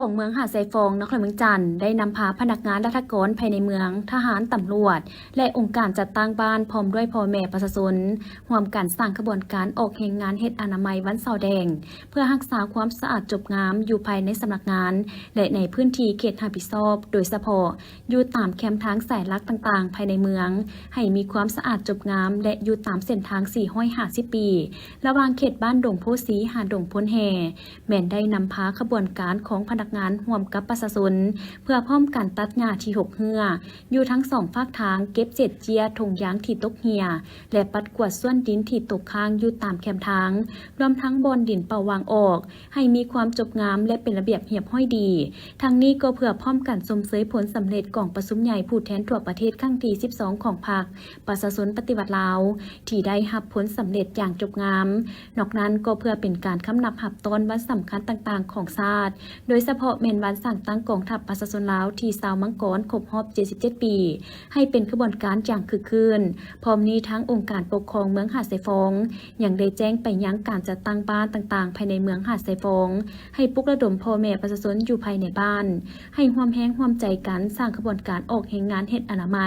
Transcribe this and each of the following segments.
ຂອງເມືອງຫາດຊາຍຟອງ ນະຄອນຫຼວງວຽງຈັນ ໄດ້ນຳພາພະນັກງານລັດຖະກອນພາຍໃນເມືອງ, ທະຫານ, ຕຳຫຼວດ ແລະ ອົງການຈັດຕັ້ງບ້ານ ພ້ອມດ້ວຍພໍ່ແມ່ປະຊາຊົນ ຮ່ວມກັນສ້າງຂະບວນການອອກແຮງງານເຮັດອະນາໄມວັນເສົາແດງ ເພື່ອຮັກສາຄວາມສະອາດຈົບງາມຢູ່ພາຍໃນສຳນັກງານ ແລະ ໃນພື້ນທີ່ເຂດຮັບຜິດຊອບ, ໂດຍສະເພາະ ຢູ່ຕາມແຄມທາງສາຍຫຼັກຕ່າງໆພາຍໃນເມືອງ ໃຫ້ມີຄວາມສະອາດຈົບງາມ ແລະ ຢູ່ຕາມເສັ້ນທາງສີ່ຮ້ອຍຫ້າສິບປີ ລະຫວ່າງເຂດບ້ານດົງໂພສີ ຫາ ດົງໂພນແຮ່ ແມ່ນໄດ້ນຳພາຂະບວນການຂອງພະນັກງານຮ່ວມກັບປະຊາຊົນ ເພື່ອພ້ອມກັນຕັດຫຍ້າທີ່ຮົກເຮື້ອຢູ່ທັງສອງຟາກທາງ, ເກັບເສດເຈ້ຍຖົງຢາງທີ່ຕົກເຮ່ຍ ແລະ ປັດກວາດສ່ວນດິນທີ່ຕົກຄ້າງຢູ່ຕາມແຄມທາງ, ລວມທັງບ່ອນດິນເປົ່າວ່າງອອກ ໃຫ້ມີຄວາມຈົບງາມ ແລະ ເປັນລະບຽບຮຽບຮ້ອຍດີ. ທັງນີ້ກໍເພື່ອພ້ອມກັນຊົມເຊີຍຜົນສຳເລັດກອງປະຊຸມໃຫຍ່ຜູ້ແທນທົ່ວປະເທດຄັ້ງທີສິບສອງຂອງພັກປະຊາຊົນປະຕິວັດລາວ ທີ່ໄດ້ຮັບຜົນສຳເລັດຢ່າງຈົບງາມ. ນອກນັ້ນກໍເພື່ອເປັນການຄຳນັບຮັບຕ້ອນວັນສຳຄັນຕ່າງໆຂອງຊາດ, ໂດຍສະເພາະແມ່ນວັນສ້າງຕັ້ງກອງທັບປະຊາຊົນລາວທີຊາວມັງກອນຄົບຮອບເຈັດສິບເຈັດປີ ໃຫ້ເປັນຂະບວນການຢ່າງຄຶກຄື້ນ. ພ້ອມນີ້ທາງອົງການປົກຄອງເມືອງຫາດຊາຍຟອງ ຍັງໄດ້ແຈ້ງໄປຍັງການຈັດຕັ້ງບ້ານຕ່າງໆພາຍໃນເມືອງຫາດຊາຍຟອງ ໃຫ້ປຸກລະດົມພໍ່ແມ່ປະຊາຊົນຢູ່ພາຍໃນບ້ານ ໃຫ້ຮ່ວມແຮງຮ່ວມໃຈກັນສ້າງຂະບວນການອອກແຮງງານເຮັດອະນາໄມ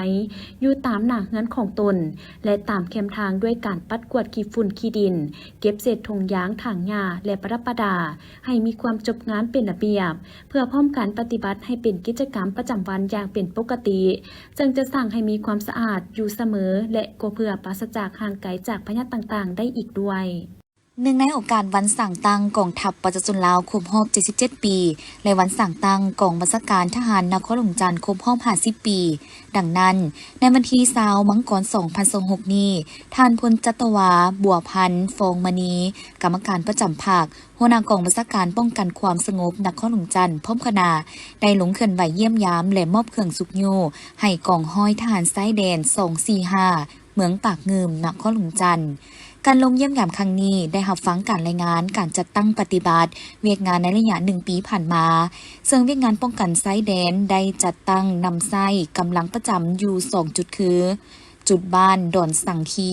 ຢູ່ຕາມໜ້າເຮືອນຂອງຕົນ ແລະ ຕາມແຄມທາງ ດ້ວຍການປັດກວາດຂີ້ຝຸ່ນຂີ້ດິນ, ເກັບເສດຖົງຢາງ, ຖາງຫຍ້າ ແລະ ປະດັບປະດາ ໃຫ້ມີຄວາມຈົບງາມເປັນລະບຽບ, ເພື່ອພ້ອມກັນປະຕິບັດໃຫ້ເປັນກິດຈະກຳປະຈຳວັນຢ່າງເປັນປົກກະຕິ, ເຊິ່ງຈະສ້າງໃຫ້ມີຄວາມສະອາດຢູ່ສະເໝີ ແລະ ກໍເພື່ອປາສະຈາກຫ່າງໄກຈາກພະຍາດຕ່າງໆໄດ້ອີກດ້ວຍ. ເນື່ອງໃນໂອກາດວັນສ້າງຕັ້ງກອງທັບປະຊາຊົນລາວຄົບຮອບເຈັດສິບເຈັດປີ ແລະ ວັນສ້າງຕັ້ງກອງບັນຊາການທະຫານນະຄອນຫຼວງວຽງຈັນຄົບຮອບຫ້າສິບປີ, ດັ່ງນັ້ນ, ໃນວັນທີຊາວ ມັງກອນ ສອງພັນຊາວຫົກນີ້, ທ່ານ ພົນຈັດຕະວາ ບົວພັນ ຟອງມະນີ ກຳມະການປະຈຳພັກ, ຫົວໜ້າກອງບັນຊາການປ້ອງກັນຄວາມສະຫງົບນະຄອນຫຼວງຈັນ ພ້ອມຄະນະ ໄດ້ລົງເຄື່ອນໄຫວຢ້ຽມຢາມ ແລະ ມອບເຄື່ອງຊຸກຍູ້ໃຫ້ກອງຮ້ອຍທະຫານຊາຍແດນ ສອງສີ່ຫ້າ ເມືອງປາກງື່ມ ນະຄອນຫຼວງຈັນ. ການລົງຢ້ຽມຢາມຄັ້ງນີ້ ໄດ້ຮັບຟັງການລາຍງານການຈັດຕັ້ງປະຕິບັດວຽກງານໃນໄລຍະໜຶ່ງປີຜ່ານມາ, ເຊິ່ງວຽກງານປ້ອງກັນຊາຍແດນໄດ້ຈັດຕັ້ງນຳໃຊ້ກຳລັງປະຈຳຢູ່ສອງຈຸດຄື ຈຸດບ້ານດອນສັງຄີ,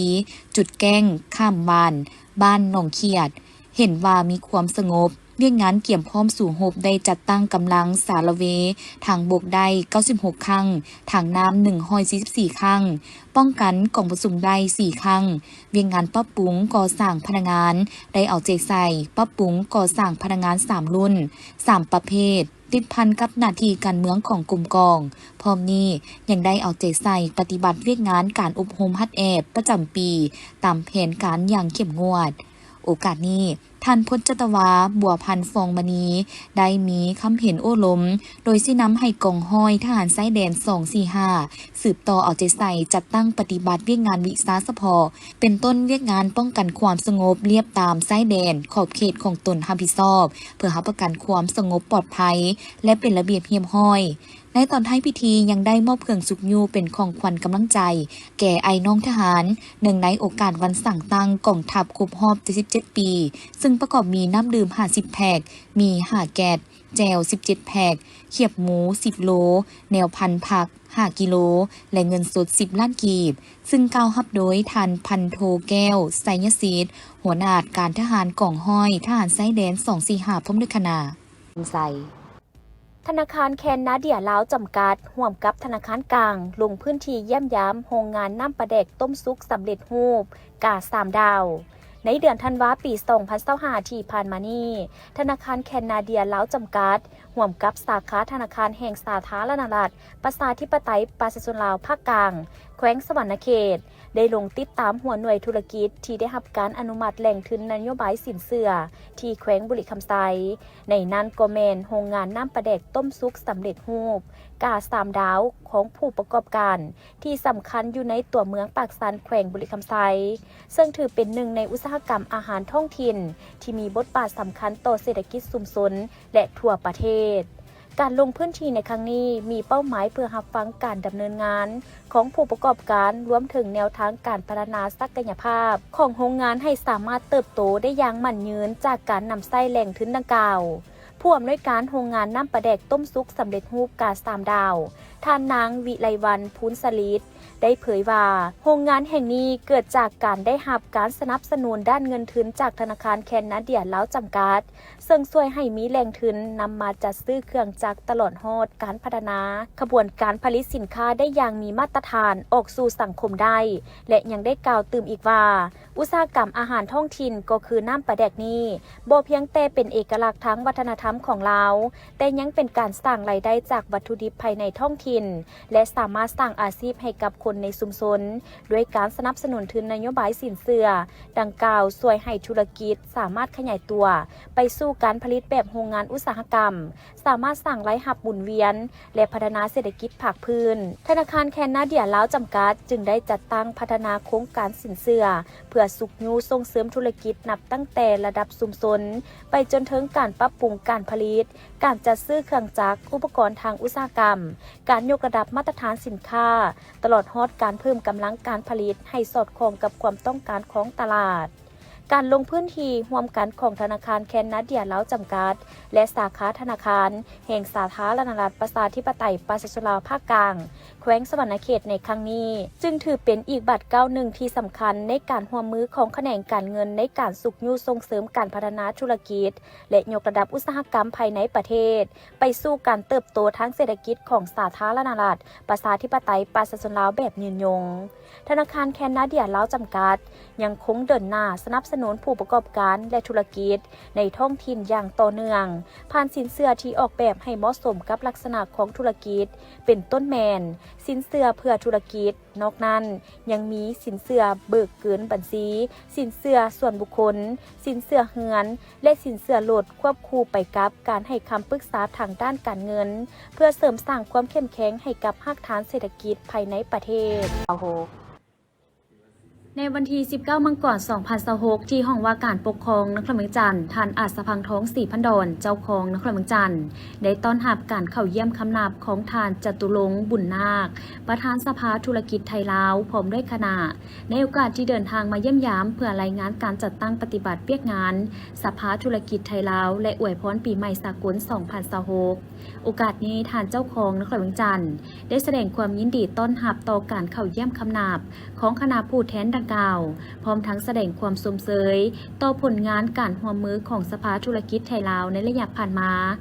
ຈຸດແກ້ງຂ້າມບ້ານ, ບ້ານໜອງຂຽດ, ເຫັນວ່າມີຄວາມສະຫງົບ, ວຽກງານກຽມພ້ອມສູ້ຮົບໄດ້ຈັດຕັ້ງກຳລັງສາລະເວທາງບົກໄດ້ເກົ້າສິບຫົກຄັ້ງ, ທາງນ້ຳໜຶ່ງຮ້ອຍສີ່ສິບສີ່ຄັ້ງ, ປ້ອງກັນກອງປະຊຸມໄດ້ສີ່ຄັ້ງ, ວຽກງານປັບປຸງກໍ່ສ້າງພະນັກງານໄດ້ເອົາໃຈໃສ່ປັບປຸງກໍ່ສ້າງພະນັກງານສາມລຸ້ນ, ສາມປະເພດ, ຕິດພັນກັບໜ້າທີ່ການເມືອງຂອງກົມກອງ. ພ້ອມນີ້ຍັງໄດ້ເອົາໃຈໃສ່ປະຕິບັດວຽກງານການອົບຮົມຫັດແອບປະຈຳປີຕາມແຜນການຢ່າງເຂັ້ມງວດ. ໂອກາດນີ້, ທ່ານ ພົນຈັດຕະວາ ບົວພັນ ຟອງມະນີ ໄດ້ມີຄຳເຫັນໂອ້ລົມ ໂດຍຊີ້ນຳໃຫ້ກອງຮ້ອຍທະຫານຊາຍແດນ ສອງສີ່ຫ້າ ສືບຕໍ່ເອົາໃຈໃສ່ຈັດຕັ້ງປະຕິບັດວຽກງານວິຊາສະເພາະ ເປັນຕົ້ນວຽກງານປ້ອງກັນຄວາມສະຫງົບລຽບຕາມຊາຍແດນຂອບເຂດຂອງຕົນຮັບຜິດຊອບ ເພື່ອຮັບປະກັນຄວາມສະຫງົບປອດໄພ ແລະ ເປັນລະບຽບຮຽບຮ້ອຍ. ໃນຕອນທ້າຍພິທີຍັງໄດ້ມອບເຄື່ອງຊຸກຍູ້ເປັນຂອງຂວັນກຳລັງໃຈແກ່ອ້າຍນ້ອງທະຫານ ເນື່ອງໃນໂອກາດວັນສ້າງຕັ້ງກອງທັບຄົບຮອບເຈັດສິບເຈັດປີ, ເຊິ່ງປະກອບມີນ້ຳດື່ມຫ້າສິບແພັກ, ໝີ່ຫ້າແກັດ, ແຈ່ວສິບເຈັດແພັກ, ຄຽບໝູສິບໂລ, ແນວພັນຜັກຫ້າກິໂລ ແລະ ເງິນສົດສິບລ້ານກີບ, ເຊິ່ງກ່າວຮັບໂດຍທ່ານ ພັນໂທ ແກ້ວ ໄຊຍະສິດ, ຫົວໜ້າການທະຫານກອງຮ້ອຍທະຫານຊາຍແດນ ສອງສີ່ຫ້າ ພ້ອມດ້ວຍຄະນະ. ທະນາຄານແຄນນາເດຍລາວຈຳກັດ ຮ່ວມກັບທະນາຄານກາງ ລົງພື້ນທີ່ຢ້ຽມຢາມໂຮງງານນ້ຳປາແດກຕົ້ມສຸກສຳເລັດຮູບ ກາສາມດາວ. ໃນເດືອນທັນວາ ປີສອງພັນຊາວຫ້າ ທີ່ຜ່ານມານີ້, ທະນາຄານແຄນນາເດຍລາວຈຳກັດ ຮ່ວມກັບສາຂາທະນາຄານແຫ່ງສາທາລະນະລັດ ປະຊາທິປະໄຕ ປະຊາຊົນລາວ ພາກກາງ ແຂວງສະຫວັນນະເຂດ ໄດ້ລົງຕິດຕາມຫົວໜ່ວຍທຸລະກິດທີ່ໄດ້ຮັບການອະນຸມັດແຫຼ່ງທຶນນະໂຍບາຍສິນເຊື່ອ ທີ່ແຂວງບໍລິຄຳໄຊ, ໃນນັ້ນກໍແມ່ນໂຮງງານນ້ຳປາແດກຕົ້ມສຸກສຳເລັດຮູບ ກາສາມດາວ ຂອງຜູ້ປະກອບການທີ່ສຳຄັນຢູ່ໃນຕົວເມືອງປາກຊັນ ແຂວງບໍລິຄຳໄຊ, ເຊິ່ງຖືເປັນໜຶ່ງໃນອຸດສາຫະກຳອາຫານທ້ອງຖິ່ນທີ່ມີບົດບາດສຳຄັນຕໍ່ເສດຖະກິດຊຸມຊົນ ແລະ ທົ່ວປະເທດ. ການລົງພື້ນທີ່ໃນຄັ້ງນີ້ມີເປົ້າໝາຍເພື່ອຮັບຟັງການດຳເນີນງານຂອງຜູ້ປະກອບການ, ລວມເຖິງແນວທາງການພັດທະນາສັກກະຍະພາບຂອງໂຮງງານໃຫ້ສາມາດເຕີບໂຕໄດ້ຢ່າງໝັ້ນຍືນຈາກການນຳໃຊ້ແຫຼ່ງທຶນດັ່ງກ່າວ. ຜູ້ອຳນວຍການໂຮງງານນ້ຳປາແດກຕົ້ມສຸກສຳເລັດຮູບກາສາມດາວ ທ່ານນາງ ວິໄລວັນ ພູນສະລິດ ໄດ້ເຜີຍວ່າ ໂຮງງານແຫ່ງນີ້ເກີດຈາກການໄດ້ຮັບການສະໜັບສະໜູນດ້ານເງິນທຶນຈາກທະນາຄານແຄນນາເດຍລາວຈຳກັດ ເຊິ່ງຊ່ວຍໃຫ້ມີແຫຼ່ງທຶນນຳມາຈັດຊື້ເຄື່ອງຈັກ ຕະຫຼອດຮອດການພັດທະນາຂະບວນການຜະລິດສິນຄ້າໄດ້ຢ່າງມີມາດຕະຖານອອກສູ່ສັງຄົມໄດ້ ແລະ ຍັງໄດ້ກ່າວຕື່ມອີກວ່າ ອຸດສາຫະກຳອາຫານທ້ອງຖິ່ນ ກໍຄືນ້ຳປາແດກນີ້ ບໍ່ພຽງແຕ່ເປັນເອກະລັກທາງວັດທະນະທຳຂອງລາວ, ແຕ່ຍັງເປັນການສ້າງລາຍໄດ້ຈາກວັດຖຸດິບພາຍໃນທ້ອງຖິ່ນ ແລະ ສາມາດສ້າງອາຊີບໃຫ້ກັບຄົນໃນຊຸມຊົນ ດ້ວຍການສະໜັບສະໜູນທຶນນະໂຍບາຍສິນເຊື່ອດັ່ງກ່າວ ຊ່ວຍໃຫ້ທຸລະກິດສາມາດຂະຫຍາຍຕົວໄປສູ່ການຜະລິດແບບໂຮງງານອຸດສາຫະກຳ, ສາມາດສ້າງລາຍຮັບໝູນວຽນ ແລະ ພັດທະນາເສດຖະກິດພາກພື້ນ. ທະນາຄານແຄນນາເດຍລາວຈຳກັດ ຈຶ່ງໄດ້ຈັດຕັ້ງພັດທະນາໂຄງການສິນເຊື່ອ ເພື່ອຊຸກຍູ້ສົ່ງເສີມທຸລະກິດ ນັບຕັ້ງແຕ່ລະດັບຊຸມຊົນ ໄປຈົນເຖິງການປັບປຸງການຜະລິດ, ການຈັດຊື້ເຄື່ອງຈັກ, ອຸປະກອນທາງອຸດສາຫະກຳ, ການຍົກລະດັບມາດຕະຖານສິນຄ້າ, ຕະຫຼອດຮອດການເພີ່ມກຳລັງການຜະລິດໃຫ້ສອດຄ່ອງກັບຄວາມຕ້ອງການຂອງຕະຫຼາດ. ການລົງພື້ນທີ່ຮ່ວມກັນຂອງທະນາຄານແຄນນາເດຍລາວຈຳກັດ ແລະ ສາຂາທະນາຄານແຫ່ງສາທາລະນະລັດ ປະຊາທິປະໄຕ ປະຊາຊົນລາວພາກກາງ ແຂວງສະຫວັນນະເຂດໃນຄັ້ງນີ້ ຈຶ່ງຖືເປັນອີກບາດກ້າວໜຶ່ງທີ່ສຳຄັນໃນການຮ່ວມມືຂອງຂະແໜງການເງິນ ໃນການຊຸກຍູ້ສົ່ງເສີມການພັດທະນາທຸລະກິດ ແລະ ຍົກລະດັບອຸດສາຫະກຳພາຍໃນປະເທດ ໄປສູ່ການເຕີບໂຕທາງເສດຖະກິດຂອງສາທາລະນະລັດ ປະຊາທິປະໄຕ ປະຊາຊົນລາວແບບຍືນຍົງ. ທະນາຄານແຄນນາເດຍລາວຈຳກັດ ຍັງຄົງເດີນໜ້າສະໜັບສະໜູນຜູ້ປະກອບການ ແລະ ທຸລະກິດໃນທ້ອງຖິ່ນຢ່າງຕໍ່ເນື່ອງ ຜ່ານສິນເຊື່ອທີ່ອອກແບບໃຫ້ເໝາະສົມກັບລັກສະນະຂອງທຸລະກິດ ເປັນຕົ້ນແມ່ນ ສິນເຊື່ອເພື່ອທຸລະກິດ, ນອກນັ້ນຍັງມີສິນເຊື່ອເບີກເກີນບັນຊີ, ສິນເຊື່ອສ່ວນບຸກຄົນ, ສິນເຊື່ອເຮືອນ ແລະ ສິນເຊື່ອລົດ ຄວບຄູ່ໄປກັບການໃຫ້ຄຳປຶກສາທາງດ້ານການເງິນ ເພື່ອເສີມສ້າງຄວາມເຂັ້ມແຂງໃຫ້ກັບຮາກຖານເສດຖະກິດພາຍໃນປະເທດ. ໃນວັນທີສິບເກົ້າ ມັງກອນ ສອງພັນຊາວຫົກ ທີ່ຫ້ອງວ່າການປົກຄອງນະຄອນຫຼວງວຽງຈັນ, ທ່ານ ອາດສະພັງທອງ ສີພັນດອນ ເຈົ້າຄອງນະຄອນຫຼວງວຽງຈັນ ໄດ້ຕ້ອນຮັບການເຂົ້າຢ້ຽມຄຳນັບຂອງທ່ານ ຈະຕຸລົງ ບຸນນາກ ປະທານສະພາທຸລະກິດໄທລາວ ພ້ອມດ້ວຍຄະນະ ໃນໂອກາດທີ່ເດີນທາງມາຢ້ຽມຢາມເພື່ອລາຍງານການຈັດຕັ້ງປະຕິບັດວຽກງານສະພາທຸລະກິດໄທລາວ ແລະ ອວຍພອນປີໃໝ່ສາກົນ ສອງພັນຊາວຫົກ. ໂອກາດນີ້ ທ່ານເຈົ້າຄອງນະຄອນຫຼວງວຽງຈັນ ໄດ້ສະແດງຄວາມຍິນດີຕ້ອນຮັບຕໍ່ການເຂົ້າຢ້ຽມຄຳນັບຂອງຄະນະຜູ້ແທນດັ່ງກ່າວ, ພ້ອມທັງສະແດງຄວາມຊົມເຊີຍຕໍ່ຜົນງານການຮ່ວມມືຂອງສະພາທຸລະກິດໄທລາວໃນໄລຍະຜ່ານມາ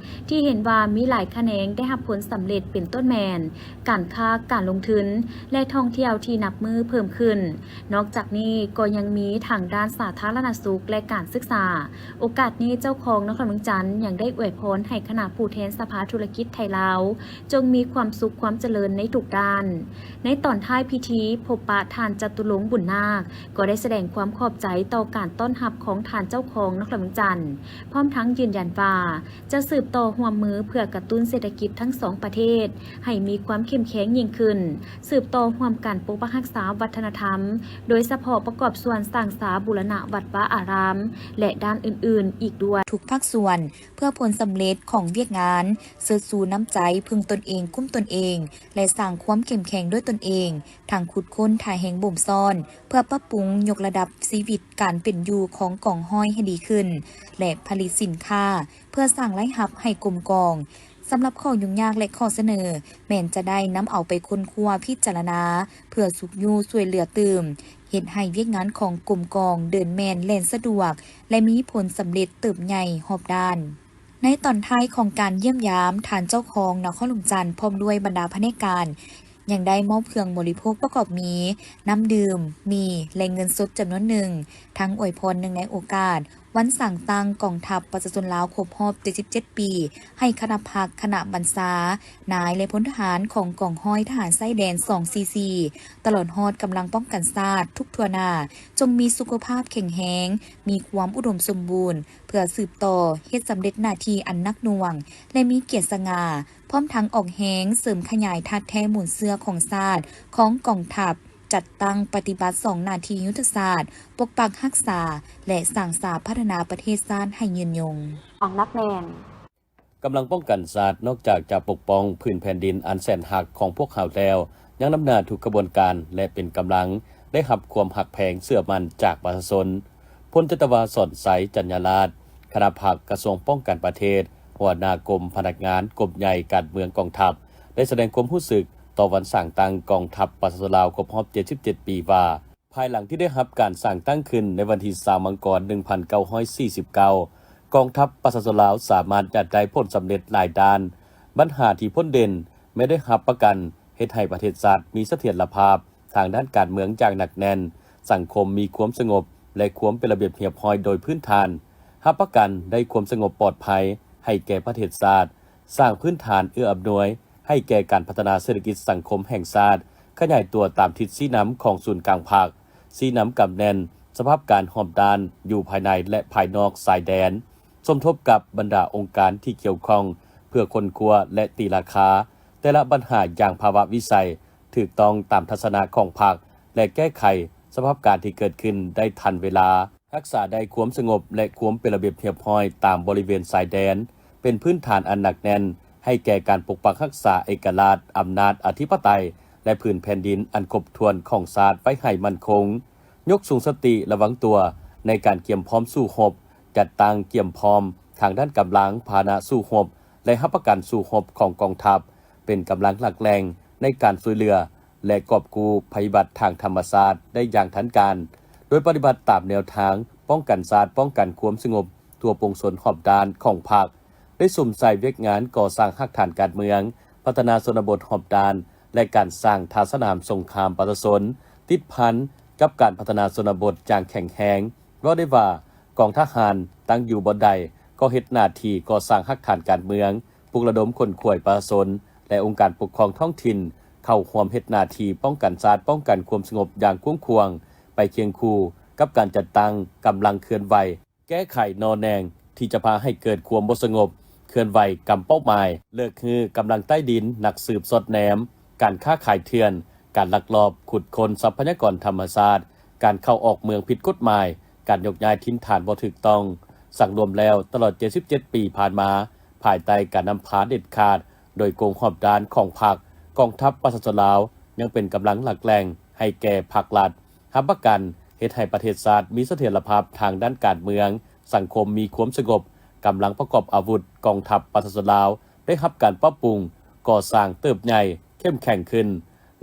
ທີ່ເຫັນວ່າມີຫຼາຍຂະແໜງໄດ້ຮັບຜົນສຳເລັດ ເປັນຕົ້ນແມ່ນ ການຄ້າ, ການລົງທຶນ ແລະ ທ່ອງທ່ຽວທີ່ນັບມື້ເພີ່ມຂຶ້ນ. ນອກຈາກນີ້ກໍຍັງມີທາງດ້ານສາທາລະນະສຸກ ແລະ ການສຶກສາ. ໂອກາດນີ້ເຈົ້າຄອງນະຄອນວຽງຈັນຍັງໄດ້ອວຍພອນໃຫ້ຄະນະຜູ້ແທນສະພາທຸລະກິດໄທລາວ ຈົ່ງມີຄວາມສຸກຄວາມຈະເລີນໃນທຸກດ້ານ. ໃນຕອນທ້າຍພິທີ, ພົບປະທ່ານ ຈະຕຸລົງ ບຸນນາກ ກໍໄດ້ສະແດງຄວາມຂອບໃຈຕໍ່ການຕ້ອນຮັບຂອງທ່ານເຈົ້າຄອງນະຄອນວຽງຈັນ, ພ້ອມທັງຢືນຢັນວ່າ ຈະສືບຕໍ່ຮ່ວມມືເພື່ອກະຕຸ້ນເສດຖະກິດທັງສອງປະເທດໃຫ້ມີຄວາມເຂັ້ມແຂງຍິ່ງຂຶ້ນ, ສືບຕໍ່ຮ່ວມກັນປົກປັກຮັກສາວັດທະນະທຳ, ໂດຍສະເພາະປະກອບສ່ວນສ້າງສາບູລະນະວັດວາອາຣາມ ແລະ ດ້ານອື່ນໆອີກດ້ວຍ. ທຸກພາກສ່ວນ ເພື່ອຜົນສຳເລັດຂອງວຽກງານ, ເຊີດຊູນ້ຳໃຈເພິ່ງຕົນເອງ, ກຸ້ມຕົນເອງ ແລະ ສ້າງຄວາມເຂັ້ມແຂງດ້ວຍຕົນເອງ, ທັງຂຸດຄົ້ນທ່າແຮງບົ່ມຊ້ອນ ເພື່ອປັບປຸງຍົກລະດັບຊີວິດການເປັນຢູ່ຂອງກອງຮ້ອຍໃຫ້ດີຂຶ້ນ ແລະ ຜະລິດສິນຄ້າ ເພື່ອສ້າງລາຍຮັບໃຫ້ກົມກອງ. ສຳລັບຂໍ້ຫຍຸ້ງຍາກ ແລະ ຂໍ້ສະເໜີ ແມ່ນຈະໄດ້ນຳເອົາໄປຄົ້ນຄວ້າພິຈາລະນາ ເພື່ອຊຸກຍູ້ຊ່ວຍເຫຼືອຕື່ມ, ເຮັດໃຫ້ວຽກງານຂອງກົມກອງເດີນແມ່ນແລ່ນສະດວກ ແລະ ມີຜົນສຳເລັດເຕີບໃຫຍ່ຮອບດ້ານ. ໃນຕອນທ້າຍຂອງການຢ້ຽມຢາມ, ທ່ານເຈົ້າຄອງນະຄອນຫຼວງຈັນ ພ້ອມດ້ວຍບັນດາພະແນກການ ຍັງໄດ້ມອບເຄື່ອງບໍລິໂພກປະກອບມີ ນ້ຳດື່ມ, ໝີ່ ແລະ ເງິນສົດຈຳນວນໜຶ່ງ, ທັງອວຍພອນເນື່ອງໃນໂອກາດ ວັນສ້າງຕັ້ງກອງທັບປະຊາຊົນລາວຄົບຮອບເຈັດສິບເຈັດປີ ໃຫ້ຄະນະພັກ, ຄະນະບັນຊາ, ນາຍ ແລະ ພົນທະຫານຂອງກອງຮ້ອຍທະຫານຊາຍແດນສອງສີ່ສີ່ ຕະຫຼອດຮອດກຳລັງປ້ອງກັນຊາດທຸກທົ່ວໜ້າ ຈົ່ງມີສຸຂະພາບແຂງແຮງ, ມີຄວາມອຸດົມສົມບູນ ເພື່ອສືບຕໍ່ເຮັດສຳເລັດໜ້າທີ່ອັນໜັກໜ່ວງ ແລະ ມີກຽດສະຫງ່າ, ພ້ອມທັງອອກແຮງເສີມຂະຫຍາຍທາດແທ້ມູນເຊື້ອຂອງຊາດ, ຂອງກອງທັບ, ຈັດຕັ້ງປະຕິບັດສອງໜ້າທີ່ຍຸດທະສາດ, ປົກປັກຮັກສາ ແລະ ສ້າງສາພັດທະນາປະເທດຊາດໃຫ້ຍືນຍົງ. ອັນໜັກແໜ້ນ. ກຳລັງປ້ອງກັນຊາດ ນອກຈາກຈະປົກປ້ອງພື້ນແຜ່ນດິນອັນແສນຮັກຂອງພວກເຮົາແລ້ວ, ຍັງນຳໜ້າທຸກຂະບວນການ ແລະ ເປັນກຳລັງໄດ້ຮັບຄວາມຮັກແພງເຊື່ອໝັ້ນຈາກປະຊາຊົນ. ພົນຈັດຕະວາ ສອນໄຊ ຈັນຍາລາດ, ຄະນະພັກກະຊວງປ້ອງກັນປະເທດ, ຫົວໜ້າກົມພະນັກງານກົມໃຫຍ່ການເມືອງກອງທັບ ໄດ້ສະແດງຄວາມຮູ້ສຶກຕໍ່ວັນສ້າງຕັ້ງກອງທັບປະຊາຊົນລາວຄົບຮອບເຈັດສິບເຈັດປີວ່າ, ພາຍຫຼັງທີ່ໄດ້ຮັບການສ້າງຕັ້ງຂຶ້ນໃນວັນທີຊາວມັງກອນໜຶ່ງພັນເກົ້າຮ້ອຍສີ່ສິບເກົ້າ, ກອງທັບປະຊາຊົນລາວສາມາດຍາດໄດ້ຜົນສຳເລັດຫຼາຍດ້ານ. ບັນຫາທີ່ພົ້ນເດັ່ນແມ່ນໄດ້ຮັບປະກັນເຮັດໃຫ້ປະເທດຊາດມີສະຖຽນລະພາບ ທາງດ້ານການເມືອງຢ່າງໜັກແໜ້ນ, ສັງຄົມມີຄວາມສະຫງົບ ແລະ ຄວາມເປັນລະບຽບຮຽບຮ້ອຍໂດຍພື້ນຖານ, ຮັບປະກັນໄດ້ຄວາມສະຫງົບປອດໄພໃຫ້ແກ່ປະເທດຊາດ, ສ້າງພື້ນຖານເອື້ອອຳນວຍໃຫ້ແກ່ການພັດທະນາເສດຖະກິດສັງຄົມແຫ່ງຊາດ, ຂະຫຍາຍຕົວຕາມທິດຊີ້ນຳຂອງສູນກາງພັກ, ຊີ້ນຳກຳແໜ້ນສະພາບການຮອບດ້ານຢູ່ພາຍໃນ ແລະ ພາຍນອກຊາຍແດນ, ສົມທົບກັບບັນດາອົງການທີ່ກ່ຽວຂ້ອງເພື່ອຄົ້ນຄວ້າ ແລະ ຕີລາຄາແຕ່ລະບັນຫາຢ່າງພາວະວິໄສ ຖືກຕ້ອງຕາມທັດສະນະຂອງພັກ ແລະ ແກ້ໄຂສະພາບການທີ່ເກີດຂຶ້ນໄດ້ທັນເວລາ, ຮັກສາໄດ້ຄວາມສະຫງົບ ແລະ ຄວາມເປັນລະບຽບຮຽບຮ້ອຍຕາມບໍລິເວນຊາຍແດນ, ເປັນພື້ນຖານອັນໜັກແໜ້ນໃຫ້ແກ່ການປົກປັກຮັກສາເອກະລາດ, ອຳນາດອະທິປະໄຕ ແລະ ພື້ນແຜ່ນດິນອັນຄົບຖ້ວນຂອງຊາດໄວ້ໃຫ້ໝັ້ນຄົງ, ຍົກສູງສະຕິລະວັງຕົວໃນການກຽມພ້ອມສູ້ຮົບ, ຈັດຕັ້ງກຽມພ້ອມທາງດ້ານກຳລັງ, ພາຫະນະສູ້ຮົບ ແລະ ຮັບປະກັນສູ້ຮົບຂອງກອງທັບ ເປັນກຳລັງຫຼັກແຫຼ່ງໃນການຊ່ວຍເຫຼືອ ແລະ ກອບກູ້ໄພພິບັດທາງທຳມະຊາດໄດ້ຢ່າງທັນການ, ໂດຍປະຕິບັດຕາມແນວທາງປ້ອງກັນຊາດ, ປ້ອງກັນຄວາມສະຫງົບທົ່ວປວງຊົນຮອບດ້ານຂອງພັກ, ໄດ້ສຸມໃສ່ວຽກງານກໍ່ສ້າງຮາກຖານການເມືອງ, ພັດທະນາຊົນນະບົດຮອບດ້ານ ແລະ ການສ້າງທ່າສະໜາມສົງຄາມປະຊາຊົນ, ຕິດພັນກັບການພັດທະນາຊົນນະບົດຢ່າງແຂງແຮງ. ເວົ້າໄດ້ວ່າ ກອງທະຫານຕັ້ງຢູ່ບ່ອນໃດ ກໍເຮັດໜ້າທີ່ກໍ່ສ້າງຮາກຖານການເມືອງ, ປຸກລະດົມຂົນຂວາຍປະຊາຊົນ ແລະ ອົງການປົກຄອງທ້ອງຖິ່ນ ເຂົ້າຮ່ວມເຮັດໜ້າທີ່ປ້ອງກັນຊາດ, ປ້ອງກັນຄວາມສະຫງົບຢ່າງກວ້າງຂວາງ, ໄປຄຽງຄູ່ກັບການຈັດຕັ້ງກຳລັງເຄື່ອນໄຫວ ແກ້ໄຂໜໍ່ແໜງທີ່ຈະພາໃຫ້ເກີດຄວາມບໍ່ສະຫງົບ, ເຄື່ອນໄຫວກຳເປົ້າໝາຍ, ເລີກຮື້ກຳລັງໃຕ້ດິນ, ນັກສືບສອດແນມ, ການຄ້າຂາຍເຖື່ອນ, ການລັກລອບຂຸດຄົ້ນຊັບພະຍາກອນທຳມະຊາດ, ການເຂົ້າອອກເມືອງຜິດກົດໝາຍ, ການຍົກຍ້າຍຖິ່ນຖານບໍ່ຖືກຕ້ອງ. ສັງລວມແລ້ວ, ຕະຫຼອດເຈັດສິບເຈັດປີຜ່ານມາ, ພາຍໃຕ້ການນຳພາເດັດຂາດໂດຍກົງຮອບດ້ານຂອງພັກ, ກອງທັບປະຊາຊົນລາວຍັງເປັນກຳລັງຫຼັກແຫຼ່ງໃຫ້ແກ່ພາກລັດ, ຮັບປະກັນເຮັດໃຫ້ປະເທດຊາດມີສະຖຽນລະພາບທາງດ້ານການເມືອງ, ສັງຄົມມີຄວາມສະຫງົບ, ກຳລັງປະກອບອາວຸດ, ກອງທັບປະຊາຊົນລາວໄດ້ຮັບການປັບປຸງ, ກໍ່ສ້າງເຕີບໃຫຍ່, ເຂັ້ມແຂງຂຶ້ນ,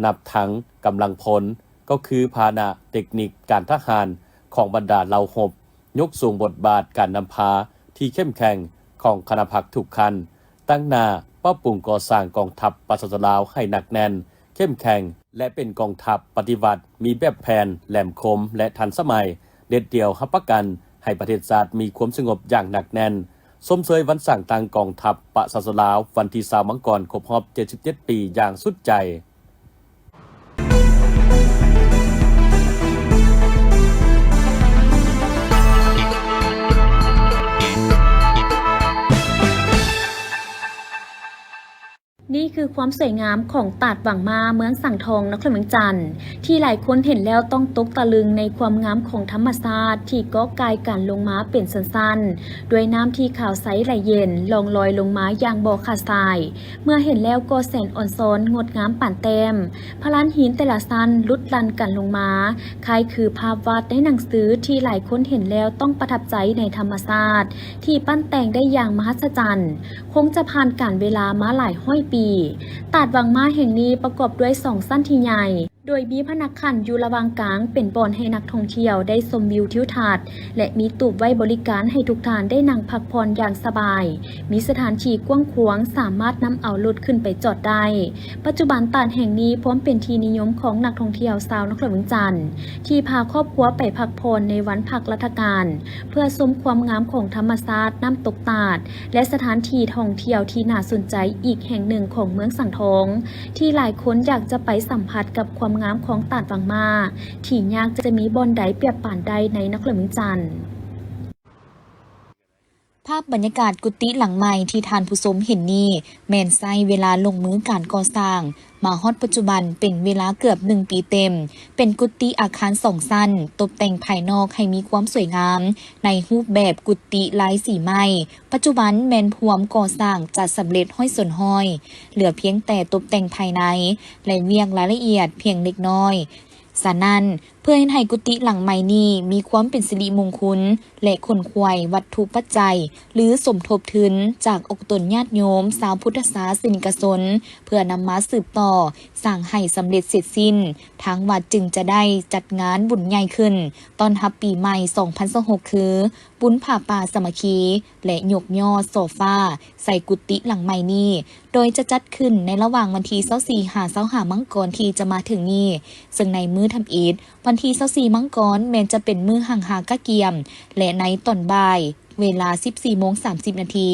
ນັບທັງກຳລັງພົນ, ກໍຄືພາຫະນະເຕັກນິກການທະຫານຂອງບັນດາເຫຼົ່າຮົບ, ຍົກສູງບົດບາດການນຳພາທີ່ເຂັ້ມແຂງຂອງຄະນະພັກທຸກຂັ້ນ, ຕັ້ງໜ້າປັບປຸງກໍ່ສ້າງກອງທັບປະຊາຊົນລາວໃຫ້ໜັກແໜ້ນ, ເຂັ້ມແຂງ ແລະ ເປັນກອງທັບປະຕິວັດ, ມີແບບແຜນ, ແຫຼມຄົມ ແລະ ທັນສະໄໝ, ເດັດດ່ຽວ, ຮັບປະກັນໃຫ້ປະເທດຊາດມີຄວາມສະຫງົບຢ່າງໜັກແໜ້ນ. ຊົມເຊີຍວັນສ້າງຕັ້ງກອງທັບປະຊາຊົນລາວ ວັນທີຊາວມັງກອນຄົບຮອບເຈັດສິບເຈັດປີຢ່າງສຸດໃຈ. ນີ້ຄືຄວາມສວຍງາມຂອງຕາດວັງມ້າ ເມືອງສັງທອງ ນະຄອນຫຼວງວຽງຈັນ ທີ່ຫຼາຍຄົນເຫັນແລ້ວຕ້ອງຕົກຕະລຶງໃນຄວາມງາມຂອງທຳມະຊາດ ທີ່ເກາະກ່າຍກັນລົງມາເປັນຊັ້ນໆ ດ້ວຍນ້ຳທີ່ຂາວໃສໄຫຼເຢັນ ລ່ອງລອຍລົງມາຢ່າງບໍ່ຂາດສາຍ. ເມື່ອເຫັນແລ້ວກໍແສນອອນຊອນ ງົດງາມປານແຕ້ມ ພະລານຫີນແຕ່ລະຊັ້ນຫຼຸດຫຼັ່ນກັນລົງມາ ຄ້າຍຄືພາບວາດໃນໜັງສືທີ່ຫຼາຍຄົນເຫັນແລ້ວຕ້ອງປະທັບໃຈໃນທຳມະຊາດທີ່ປັ້ນແຕ່ງໄດ້ຢ່າງມະຫັດສະຈັນ ຄົງຈະຜ່ານການເວລາມາຫຼາຍຮ້ອຍປີ. ຕາດວັງມ້າແຫ່ງນີ້ປະກອບດ້ວຍສອງຊັ້ນທີ່ໃຫຍ່ ໂດຍມີພະນັກຂັ້ນຢູ່ລະຫວ່າງກາງ ເປັນບ່ອນໃຫ້ນັກທ່ອງທ່ຽວໄດ້ຊົມວິວທິວທັດ ແລະ ມີຕູບໄວ້ບໍລິການໃຫ້ທຸກທ່ານໄດ້ນັ່ງພັກຜ່ອນຢ່າງສະບາຍ, ມີສະຖານທີ່ກວ້າງຂວາງ ສາມາດນຳເອົາລົດຂຶ້ນໄປຈອດໄດ້. ປັດຈຸບັນຕາດແຫ່ງນີ້ພ້ອມເປັນທີ່ນິຍົມຂອງນັກທ່ອງທ່ຽວຊາວນະຄອນຫຼວງວຽງຈັນ ທີ່ພາຄອບຄົວໄປພັກຜ່ອນໃນວັນພັກລັດຖະການ ເພື່ອຊົມຄວາມງາມຂອງທຳມະຊາດນ້ຳຕົກຕາດ ແລະ ສະຖານທີ່ທ່ອງທ່ຽວທີ່ໜ້າສົນໃຈອີກແຫ່ງໜຶ່ງຂອງເມືອງສັງທອງ ທີ່ຫຼາຍຄົນຢາກຈະໄປສຳຜັດກັບຄວາມງາມຂອງຕາດວັງມ້າ ທີ່ຍາກຈະມີບ່ອນໃດປຽບປານໄດ້ໃນນະຄອນຫຼວງວຽງຈັນ. ພາບບັນຍາກາດກຸຕິຫຼັງໃໝ່ທີ່ທ່ານຜູ້ຊົມເຫັນນີ້ ແມ່ນໃຊ້ເວລາລົງມືການກໍ່ສ້າງ ມາຮອດປັດຈຸບັນເປັນເວລາເກືອບໜຶ່ງປີເຕັມ, ເປັນກຸຕິອາຄານສອງຊັ້ນ, ຕົບແຕ່ງພາຍນອກໃຫ້ມີຄວາມສວຍງາມ ໃນຮູບແບບກຸຕິລາຍສີໄມ້. ປັດຈຸບັນແມ່ນພວມກໍ່ສ້າງຈະສຳເລັດຮ້ອຍສ່ວນຮ້ອຍ, ເຫຼືອພຽງແຕ່ຕົບແຕ່ງພາຍໃນ ແລະ ວຽກລາຍລະອຽດພຽງເລັກນ້ອຍ. ສະນັ້ນ, ເພື່ອເຮັດໃຫ້ກຸຕິຫຼັງໃໝ່ນີ້ມີຄວາມເປັນສິລິມົງຄຸນ ແລະ ຂົນຂວາຍວັດຖຸປັດໄຈ ຫຼື ສົມທົບທຶນຈາກອອກຕົນຍາດໂຍມຊາວພຸດທະສາສະນິກະຊົນ ເພື່ອນຳມາສືບຕໍ່ສ້າງໃຫ້ສຳເລັດເສັດສິ້ນ, ທາງວັດຈຶ່ງຈະໄດ້ຈັດງານບຸນໃຫຍ່ຂຶ້ນຕ້ອນຮັບປີໃໝ່ສອງພັນຊາວຫົກ ຄື ບຸນຜ້າປ່າສາມັກຄີ ແລະ ຍົກຍໍໂຊຟາໃສ່ກຸຕິຫຼັງໃໝ່ນີ້, ໂດຍຈະຈັດຂຶ້ນໃນລະຫວ່າງວັນທີຊາວສີ່ ຫາ ຊາວຫ້າ ມັງກອນທີ່ຈະມາເຖິງນີ້, ເຊິ່ງໃນມື້ທຳອິດ ວັນທີຊາວສີ່ ມັງກອນ ແມ່ນຈະເປັນມື້ຫັງຫາກະກຽມ ແລະ ໃນຕອນບ່າຍ ເວລາສິບສີ່ໂມງສາມສິບນາທີ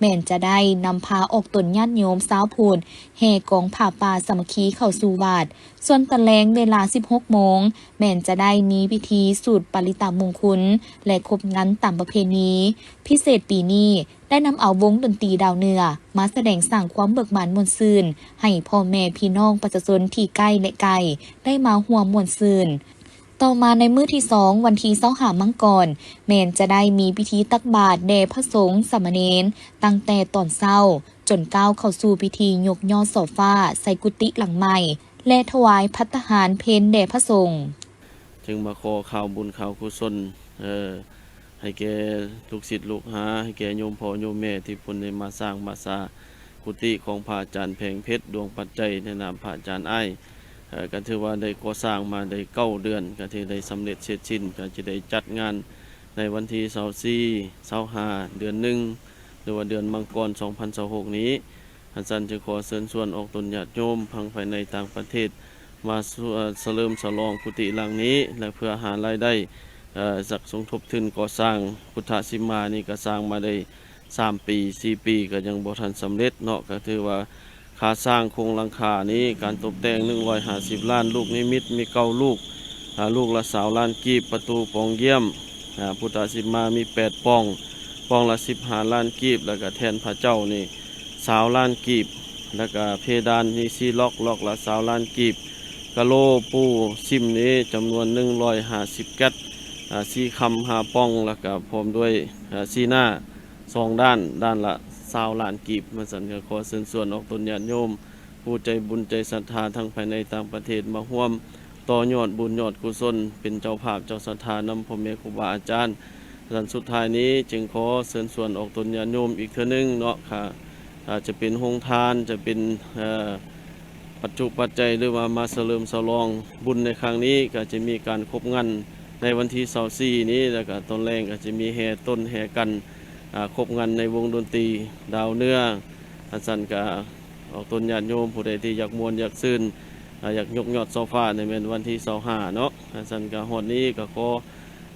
ແມ່ນຈະໄດ້ນຳພາອອກຕົນຍາດໂຍມຊາວພຸດ ແຫ່ກອງຜ້າປ່າສາມັກຄີເຂົ້າສູ່ວັດ. ສ່ວນຕອນແລງເວລາສິບຫົກໂມງ ແມ່ນຈະໄດ້ມີພິທີສູດປະລິຕະມຸງຄຸນ ແລະ ຄົບງັນຕາມປະເພນີ. ພິເສດປີນີ້ ໄດ້ນຳເອົາວົງດົນຕີດາວເໜືອມາສະແດງສ້າງຄວາມເບີກບານມ່ວນຊື່ນໃຫ້ພໍ່ແມ່ພີ່ນ້ອງປະຊາຊົນທີ່ໃກ້ ແລະ ໄກ ໄດ້ມາຮ່ວມມ່ວນຊື່ນ. ຕໍ່ມາໃນມື້ທີສອງ ວັນທີຊາວຫ້າ ມັງກອນ ແມ່ນຈະໄດ້ມີພິທີຕັກບາດແດ່ພະສົງສາມະເນນ ຕັ້ງແຕ່ຕອນເຊົ້າ ຈົນກ້າວເຂົ້າສູ່ພິທີຍົກຍໍໂຊຟາໃສ່ກຸຕິຫຼັງໃໝ່ ແລະ ຖວາຍພັດຕາຫານເພັນແດ່ພະສົງ. ຈຶ່ງມາຂໍຂ່າວບຸນຂ່າວກຸສົນ ເອີ ໃຫ້ແກ່ລູກສິດລູກຫາ ໃຫ້ແກ່ໂຍມພໍ່ໂຍມແມ່ທີ່ເພິ່ນໄດ້ມາສ້າງມາສາກຸຕິຂອງພະອາຈານແພງເພັດ ດວງປັດໄຈ ໃນນາມພະອາຈານອ້າຍ ເອີ ກໍຖືວ່າໄດ້ກໍ່ສ້າງມາໄດ້ເກົ້າເດືອນ ກໍຖືໄດ້ສຳເລັດເສັດສິ້ນ ກໍຈະໄດ້ຈັດງານໃນວັນທີຊາວສີ່ ຊາວຫ້າ ເດືອນໜຶ່ງ ຫຼືວ່າເດືອນມັງກອນ ສອງພັນຊາວຫົກນີ້. ອັນຊັ້ນຈຶ່ງຂໍເຊີນຊວນອອກຕົນຍາດໂຍມທັງພາຍໃນຕ່າງປະເທດ ມາສະເຫຼີມສະຫຼອງກຸຕິຫຼັງນີ້ ແລະ ເພື່ອຫາລາຍໄດ້ ເອີ ຈັກສົມທົບທຶນກໍ່ສ້າງພຸດທະສິມານີ້ ກໍສ້າງມາໄດ້ສາມປີ ສີ່ປີ ກໍຍັງບໍ່ທັນສຳເລັດເນາະ. ກໍຖືວ່າຄ່າສ້າງໂຄງຫຼັງຄານີ້ ການຕົບແຕ່ງໜຶ່ງຮ້ອຍຫ້າສິບລ້ານ, ລູກນິມິດມີເກົ້າລູກ ອາ ລູກລະຊາວລ້ານກີບ, ປະຕູປ່ອງຢ້ຽມ ອາ ພຸດທະສິມາມີແປດປ່ອງ, ປ່ອງລະສິບຫ້າລ້ານກີບ, ແລ້ວກະແທ່ນພະເຈົ້ານີ້ຊາວລ້ານກີບ, ແລ້ວກະເພດານນີ້ສີ່ລັອກ, ລັອກລະຊາວລ້ານກີບ, ກະໂຫຼປູຊິມນີ້ຈຳນວນໜຶ່ງຮ້ອຍຫ້າສິບແກັດ, ອາ ສີ່ຄຳຫ້າປ່ອງ, ແລ້ວກະພ້ອມດ້ວຍ ອາ ຊີ້ໜ້າສອງດ້ານ, ດ້ານລະຊາວລ້ານກີບ. ວ່າຊັ້ນກະຂໍເຊີນຊວນອອກຕົນຍາດໂຍມ ຜູ້ໃຈບຸນໃຈສັດທາທັງພາຍໃນຕ່າງປະເທດມາຮ່ວມຕໍ່ຍອດບຸນຍອດກຸສົນ ເປັນເຈົ້າພາບເຈົ້າສັດທານຳພໍ່ແມ່ຄູບາອາຈານ. ອັນສຸດທ້າຍນີ້ຈຶ່ງຂໍເຊີນຊວນອອກຕົນຍາດໂຍມອີກເທື່ອໜຶ່ງເນາະ ອາດຈະເປັນໂຮງທານ ຈະເປັນ ເອີ ປັດຈຸປັດໄຈ ຫຼືວ່າມາສະເຫຼີມສະຫຼອງບຸນໃນຄັ້ງນີ້ ກໍຈະມີການຄົບງັນໃນວັນທີຊາວສີ່ນີ້ ແລ້ວກໍຕອນແລງກໍຈະມີແຫ່ຕົ້ນແຫ່ກັນ ອາ ຄົບງັນໃນວົງດົນຕີດາວເໜືອ. ອັນຊັ້ນກໍ ອອກຕົນຍາດໂຍມຜູ້ໃດທີ່ຢາກມ່ວນຢາກຊື່ນ ອາ ຢາກຍົກຍອດໂຊຟານີ້ແມ່ນວັນທີຊາວຫ້າເນາະ. ອັນຊັ້ນກໍຮອດນີ້ກໍຂໍ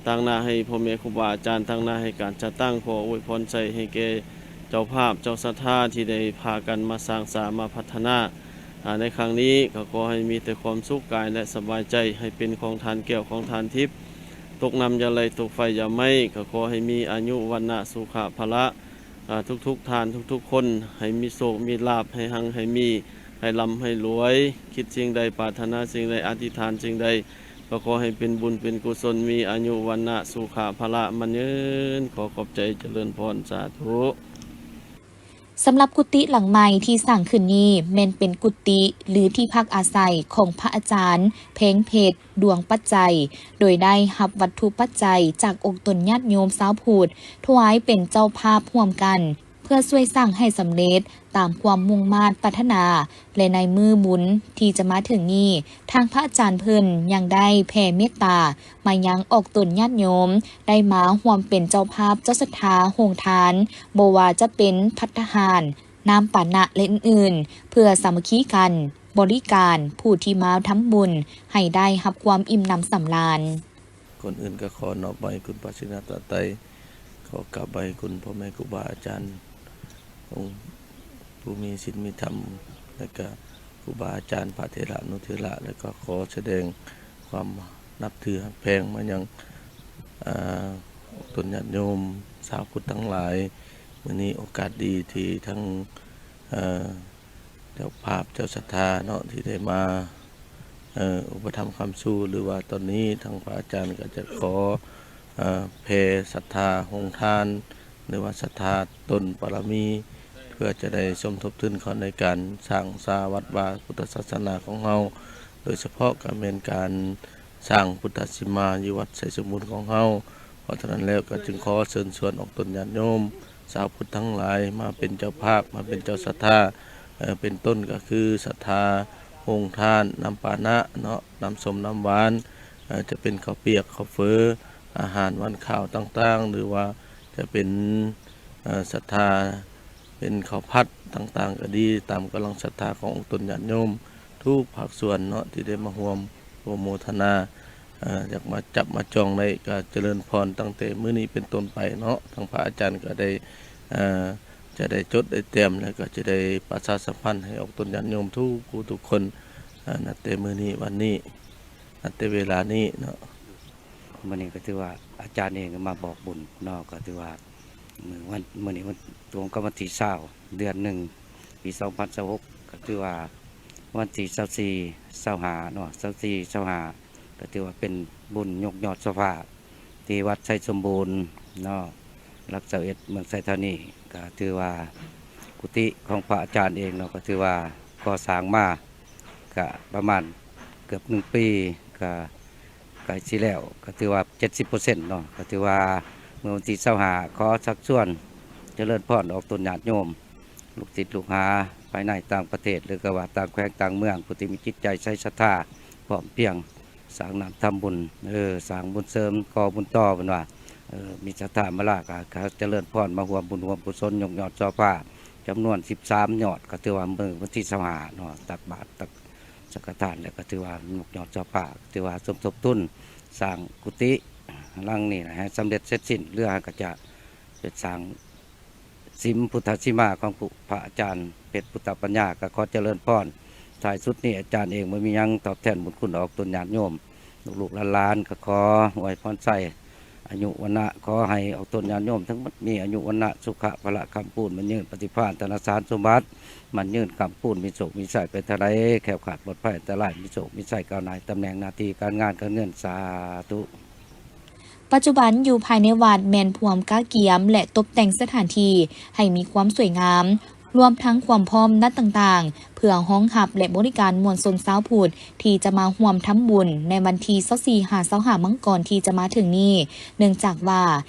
ຕາງໜ້າໃຫ້ພໍ່ແມ່ຄູບາອາຈານ ຕາງໜ້າໃຫ້ການຈັດຕັ້ງ ຂໍອວຍພອນໄຊໃຫ້ແກ່ເຈົ້າພາບເຈົ້າສັດທາທີ່ໄດ້ພາກັນມາສ້າງສາມາພັດທະນາ ອາ ໃນຄັ້ງນີ້ ກໍຂໍໃຫ້ມີແຕ່ຄວາມສຸກກາຍ ແລະ ສະບາຍໃຈ ໃຫ້ເປັນຂອງທານແກ້ວຂອງທານທິບ ຕົກນ້ຳຢ່າໄຫຼ ຕົກໄຟຢ່າໄໝ້ ກໍຂໍໃຫ້ມີອາຍຸ ວັນນະ ສຸຂະ ພະລະ ອາ ທຸກໆທ່ານ ທຸກໆຄົນ ໃຫ້ມີໂຊກມີລາບ ໃຫ້ຮັ່ງໃຫ້ມີ ໃຫ້ລ່ຳໃຫ້ລວຍ ຄິດສິ່ງໃດ ປາດຖະໜາສິ່ງໃດ ອະທິຖານສິ່ງໃດ ກໍຂໍໃຫ້ເປັນບຸນເປັນກຸສົນ ມີອາຍຸ ວັນນະ ສຸຂະ ພະລະ ໝັ້ນຍືນ. ຂໍຂອບໃຈ ຈະເລີນພອນ ສາທຸ. ສຳລັບກຸຕິຫຼັງໃໝ່ທີ່ສ້າງຂຶ້ນນີ້ ແມ່ນເປັນກຸຕິ ຫຼື ທີ່ພັກອາໄສຂອງພະອາຈານ ແພງເພັດ ດວງປັດໄຈ ໂດຍໄດ້ຮັບວັດຖຸປັດໄຈຈາກອົງຕົນຍາດໂຍມຊາວພຸດ ຖວາຍເປັນເຈົ້າພາບຮ່ວມກັນ ເພື່ອຊ່ວຍສ້າງໃຫ້ສຳເລັດຕາມຄວາມມຸ່ງມາດປາດຖະໜາ ແລະ ໃນມື້ບຸນທີ່ຈະມາເຖິງນີ້ ທາງພະອາຈານເພິ່ນຍັງໄດ້ແຜ່ເມດຕາມາຍັງອອກຕົນຍາດໂຍມ ໄດ້ມາຮ່ວມເປັນເຈົ້າພາບເຈົ້າສັດທາໂຮງທານ ບໍ່ວ່າຈະເປັນພັດຕາຫານ, ນ້ຳປານະ ແລະ ອື່ນໆ ເພື່ອສາມັກຄີກັນ ບໍລິການຜູ້ທີ່ມາທຳບຸນໃຫ້ໄດ້ຮັບຄວາມອີ່ມໜຳສຳລານ. ກ່ອນອື່ນກໍຂໍນອບໄຫວ້ຄຸນພະລັດຕະນະໄຕ, ຂໍກາບໄຫວ້ຄຸນພໍ່ແມ່ຄູບາອາຈານ ອົງຜູ້ມີສິນມີທຳ ແລະກະຄູບາອາຈານ ພະເຖລະອະນຸເຖລະ ແລະກະຂໍສະແດງຄວາມນັບຖືຮັກແພງມາຍັງ ອາ ອອກຕົນຍາດໂຍມຊາວພຸດທັງຫຼາຍ. ມື້ນີ້ໂອກາດດີທີ່ທັງ ເອີ ເຈົ້າພາບເຈົ້າສັດທາເນາະ ທີ່ໄດ້ມາ ເອີ ອຸປະຖຳຄ້ຳຊູ ຫຼືວ່າຕອນນີ້ທາງພະອາຈານກໍຈະຂໍ ເອີ ແຜ່ສັດທາໂຮງທານ ຫຼືວ່າສັດທາຕົນປາລະມີ ເພື່ອຈະໄດ້ສົມທົບທຶນເຂົ້າໃນການສ້າງສາວັດວາພຸດທະສາສະໜາຂອງເຮົາ ໂດຍສະເພາະກໍແມ່ນການສ້າງພຸດທະປະຕິມາຢູ່ວັດໄຊສົມບູນຂອງເຮົາ. ເພາະສະນັ້ນແລ້ວກໍຈຶ່ງຂໍເຊີນຊວນອອກຕົນຍາດໂຍມຊາວພຸດທັງຫຼາຍມາເປັນເຈົ້າພາບ, ມາເປັນເຈົ້າສັດທາ, ເປັນຕົ້ນກໍຄືສັດທາໂຮງທານ, ນ້ຳປານະເນາະ, ນ້ຳສົ້ມນ້ຳຫວານ, ຈະເປັນເຂົ້າປຽກ, ເຂົ້າເຝີ, ອາຫານຫວານຄາວຕ່າງໆ ຫຼືວ່າຈະເປັນ ເອີ ສັດທາ ເປັນເຂົ້າຜັດຕ່າງໆກໍດີ, ຕາມກຳລັງສັດທາຂອງອອກຕົນຍາດໂຍມທຸກພາກສ່ວນເນາະ ທີ່ໄດ້ມາຮ່ວມອະນຸໂມທະນາ, ເອີ ຢາກມາຈັບມາຈອງໄດ້ກໍຈະເລີນພອນຕັ້ງແຕ່ມື້ນີ້ເປັນຕົ້ນໄປເນາະ. ທາງພະອາຈານກໍໄດ້ ເອີ ຈະໄດ້ຈົດໄດ້ແຕ້ມ ແລ້ວກໍຈະໄດ້ປະຊາສຳພັນໃຫ້ອອກຕົນຍາດໂຍມທຸກຜູ້ທຸກຄົນ, ເອີ ນັບແຕ່ມື້ນີ້ວັນນີ້, ນັບແຕ່ເວລານີ້ເນາະ. ມື້ນີ້ກໍຖືວ່າອາຈານເອງກໍມາບອກບຸນເນາະ, ກໍຖືວ່າມື້ວັນ ມື້ນີ້ວັນ ຕຣົງກັບວັນທີຊາວ ເດືອນໜຶ່ງ ປີສອງພັນຊາວຫົກ ກໍຖືວ່າວັນທີຊາວສີ່ ຊາວຫ້າເນາະ, ຊາວສີ່ ຊາວຫ້າ ກໍຖືວ່າເປັນບຸນຍົກຍອດໂຊພາທີ່ວັດໄຊສົມບູນເນາະ, ຫຼັກຊາວເອັດ ເມືອງໄຊທານີ. ກໍຖືວ່າກຸຕິຂອງພະອາຈານເອງເນາະ ກໍຖືວ່າກໍ່ສ້າງມາ ກະປະມານເກືອບໜຶ່ງປີ ກະໃກ້ຊິແລ້ວ ກະຖືວ່າເຈັດສິບເປີເຊັນເນາະ. ກະຖືວ່າເມື່ອວັນທີຊາວຫ້າ ຂໍຊັກຊວນຈະເລີນພອນອອກຕົນຍາດໂຍມ ລູກສິດລູກຫາພາຍໃນຕ່າງປະເທດ ຫຼືກະວ່າຕ່າງແຂວງຕ່າງເມືອງ ຜູ້ທີ່ມີຈິດໃຈໃສສັດທາ ພ້ອມພຽງ ສ້າງນ້ຳທຳບຸນ ເອີ ສ້າງບຸນເສີມ ກໍ່ບຸນຕໍ່ ເພິ່ນວ່າ ເອີ ມີສັດທາມາລາກະ ກະຈະເລີນພອນມາຮ່ວມບຸນຮ່ວມກຸສົນ ຍົກຍອດຊໍພາ ຈຳນວນສິບສາມຍອດ ກໍຖືວ່າມື້ວັນທີຊາວຫ້າເນາະ ຕັກບາດ ຕັກສັງຄະທານ ແລ້ວກໍຖືວ່າຍົກຍອດຊໍພາ ຖືວ່າສົມທົບທຶນສ້າງກຸຕິຫຼັງນີ້ນະ ໃຫ້ສຳເລັດເສັດສິ້ນ ເຫຼືອກໍຈະເປັນສ້າງ ສິມພຸດທະປະຕິມາຂອງພະອາຈານເພັດພຸດທະປັນຍາ ກໍຂໍຈະເລີນພອນ. ທ້າຍສຸດນີ້ອາຈານເອງບໍ່ມີຫຍັງຕອບແທນບຸນຄຸນອອກຕົນຍາດໂຍມ ລູກໆຫຼານໆ ກໍຂໍອວຍພອນໄຊອາຍຸວັນນະ ຂໍໃຫ້ອອກຕົນຍາດໂຍມທັງໝົດມີອາຍຸວັນນະ ສຸຂະ ພະລະ ຄ້ຳຄູນໝັ້ນຍືນ ປະຕິພານ ທະນະສານສົມບັດໝັ້ນຍືນ ຄ້ຳຄູນ ມີໂຊກມີໄຊໄປທາງໃດ ແຄ້ວຄາດປອດໄພອັນຕະລາຍ ມີໂຊກມີໄຊ ກ້າວໜ້າຕຳແໜ່ງໜ້າທີ່ການງານການເງິນ ສາທຸ. ປັດຈຸບັນຢູ່ພາຍໃນວັດແມ່ນພວມກະກຽມ ແລະ ຕົບແຕ່ງສະຖານທີ່ໃຫ້ມີຄວາມສວຍງາມ, ລວມທັງຄວາມພ້ອມດ້ານຕ່າງໆ ເພື່ອຮອງຮັບ ແລະ ບໍລິການມວນຊົນຊາວພຸດ ທີ່ຈະມາຮ່ວມທຳບຸນໃນວັນທີຊາວສີ່ ຫາ ຊາວຫ້າ ມັງກອນທີ່ຈະມາເຖິງນີ້, ເນື່ອງຈາກວ່າ